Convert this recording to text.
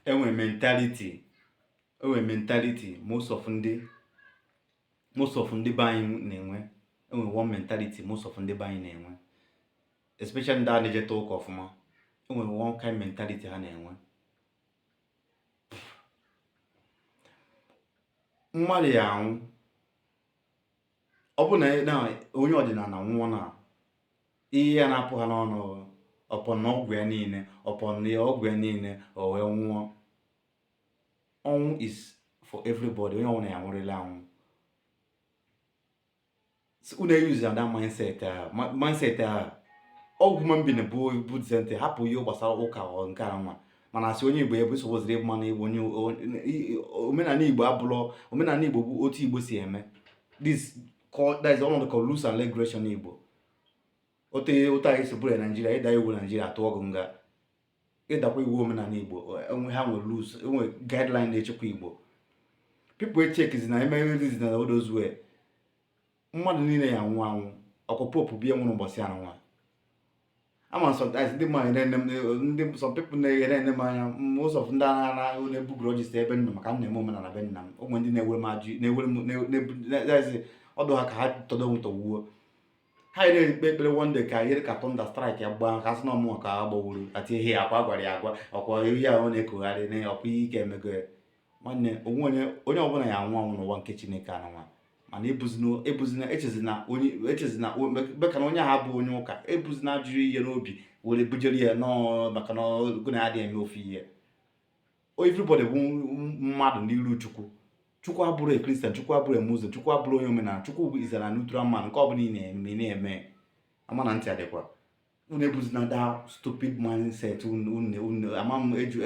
Enwe mentality most of ndị be anyị na-enwe. Enwe one mentality most of ndị be anyị na-enwe, especially ndị a na-ejeta ụka ọfụma. Enwere one kind mentality ha na-enwe. Mmadụ ya anwụ, ọ bụ na onye ọdịnala nwụọ, na ihe ya na-apụ ha n'ọnụ, upon na ọgwụ ya niile, upon na ọgwụ ya niile, o wee nwụọ. Ọnwụ is for everybody. Onye ọbụla ya nwụrịla anwụ. Unu e-use that mindset a, mindset a ọgwụ human being bụ decent. Hapụ ihe gbasara ụka nke a nwa, mana asị onye Igbo ya bụ sopoziri ịbụ, mana Igbo onye omenala Igbo abụrọ omenala Igbo bụ otu Igbo si eme. This, that is ọnọdụ ka rules and regulation Igbo. Otu otu anyị si bụrụ ya Naijiria, ịda iwu Naijiria, atụọ gị nga. Ịdakwa iwu omenala Igbo, enwe ha nwere rules, enwe guideline na-echekwa Igbo. People echekizi na emerizi na those way. Mmadụ niile ya anwụ anwụ. Ọkwa Pope bie nwụrụ ụbọchị a nwa ama. Sometimes ndị mmadụ na-ene m, ndị some people na-eghere ene m anya. Most of ndị agha na-ebu grudges ebe nọ maka m na-eme omenala be nna m. Onwe ndị na-ewere m ajụ, na-ewere m na-ezi ọdụ ha ka ha tọdo m tọwuo. Ha na-ekpe ekpere one day ka ihe ka thunder strike ya gbaa, ka sị na ọmụnwa ka ha gbawuru ati ihe akwa gwara ya agwa. Ọkwa ihe ahụ na-ekogharị na ọkwa ihe ike emego ya. Nwanne, onwe onye, onye ọbụla ya anwụ anwụ n'ụwa nke Chineke anụnwa. Mana ebuzina echezina onye, echezina maka na onye ahụ abụ onye ụka, ebuzina ajụrụ ihe n'obi were bujere ya nọọ maka na ogo na adịghị eme ofu ihe. Everybody bụ mmadụ n'iru Chukwu. Chukwu abụrụ a Christian, Chukwu abụrụ a Muslim, Chukwu abụrụ onye omenala. Chukwu bụ is a neutral man. Nke ọbụla ị na-eme, ị na-eme ama na ntị adịkwa. Unu ebuzina that stupid mindset. Unu ama m eju.